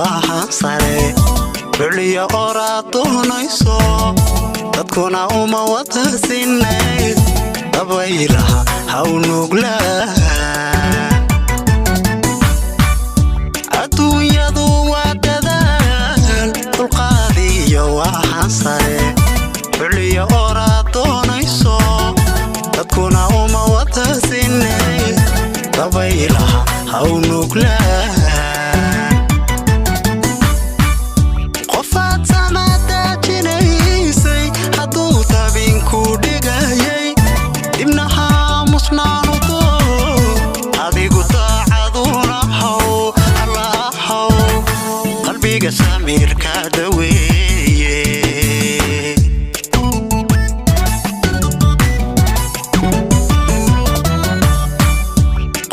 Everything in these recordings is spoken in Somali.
waxaan sare xuliya oraad doonayso, dadkuna uma wada sinay. Dabaylaha haw nuglaa. Adduunyadu waa dadaal, dulqaadiyo waxaan sare xuliya oraad doonayso, dadkuna uma wada sinay. Dabaylaha haw nuglaa. Qofaad samadaajinaysay hadduu dabinku dhigayay, dibnaha musnaanudo. Adigu daacaduna haw, allahaw qalbiga samiirka daweeye.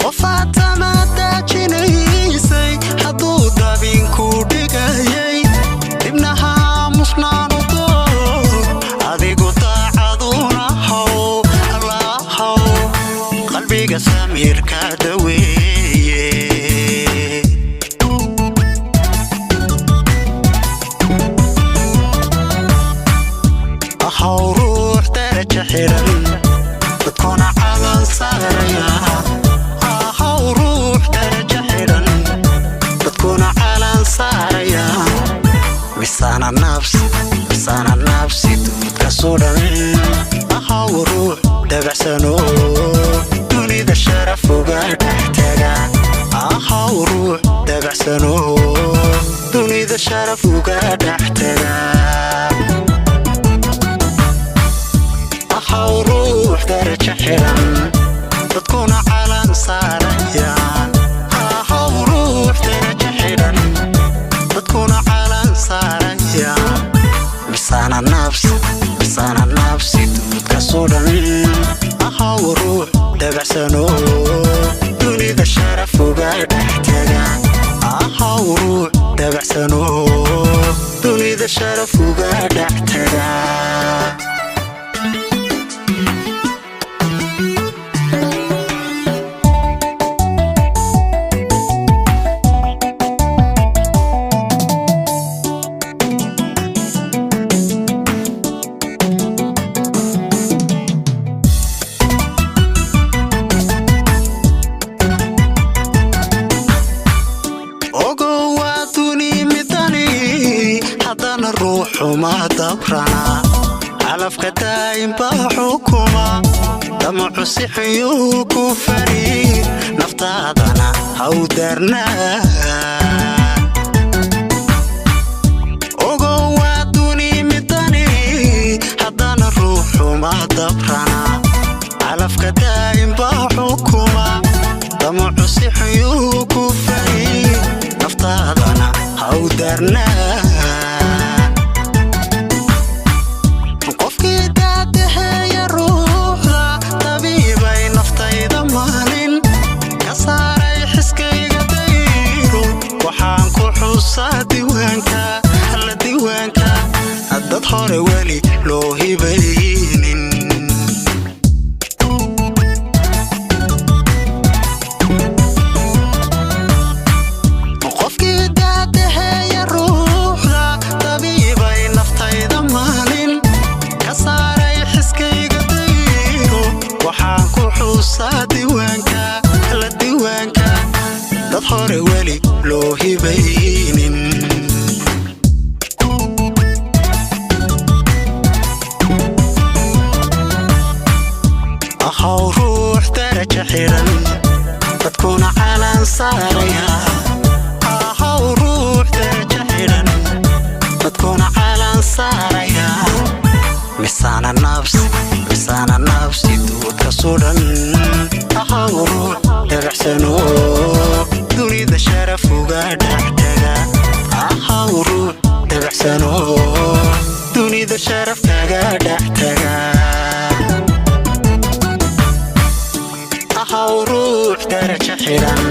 Qofaad samadaajinaysay hadduu dabinku dhigayay, dibnaha musnaanudo. Adigu daacaduna haw, allahaw qalbiga samiirka daweeye. Ahaw ruux daraja xidhan, dadkuna calan saaraya. Ahaw ruux daraja xidhan, dadkuna calan saaraya. Misana nafsi, misana nafsi duudka sudhan. Ahaw ruux dabacsano, dunida sharaf uga dhex taga. Ahaw ruux dabacsano, dunida sharaf uga dhex taga. Ahaw ruux daraja xidhan, dadkuna calan saarayaan. Ahaw ruux daraja xidhan, dadkuna calan saarayaan. Misana nafsi, misana nafsi duudka sudhan. Ahaw ruux dabacsano, dunida sharaf uga dhex taga. Ahaw ruux dabacsano, dunida sharaf uga dhex taga. Ogow waa duni midani, haddana ruuxuma dabrana. Calafka daa'im baa xukuma, damacu si xuyuu ku fari. Naftaadana haw darnaa. Ogow waa duni midani, haddana ruuxuma dabrana. Calafka daa'im baa xukuma, damacu si xuyuu ku fari. Naftaadana haw darnaa. Qofkii daadaheeya ruuxda dabiibay naftayda, maalin ka saaray xiskayga dayro. Waxaan ku xusaa diiwaanka alla, diiwaanka dad hore weli loo hibaynin. Qofkii daadaheeya ruuxda dabiibay naftayda, maalin ka saaray xiskayga dayro. Waxaan ku xusaa diiwaanka alla, diiwaanka dad hore weli loo hibaynin. Ahaw ruux daraja xidhan, dadkuna calan saaraya. Ahaw ruux daraja xidhan, dadkuna calan saaraya. Misana nafsi, misana nafsi duudka sudhan. Ahaw ruux dabacsano, dunida sharaf uga dhex taga. Ahaw ruux dabacsano, dunida sharaf kaga dhex taga. Ahaw ruux daraja xidhan,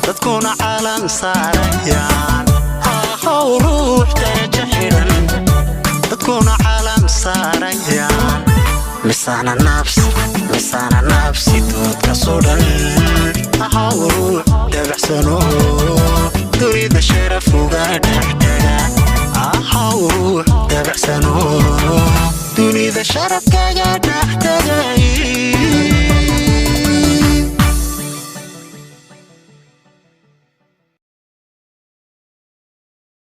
dadkuna calan saarayaan. Ahaw ruux daraja xidhan, dadkuna calan saarayaan. Misana nafsi, misana nafsi duudka sudhan. Ahaw ruux dabacsano. Dunida sharaf uga dhextaga. Ahaw ruux dabacsano, dunida sharaf kaga dhextagay.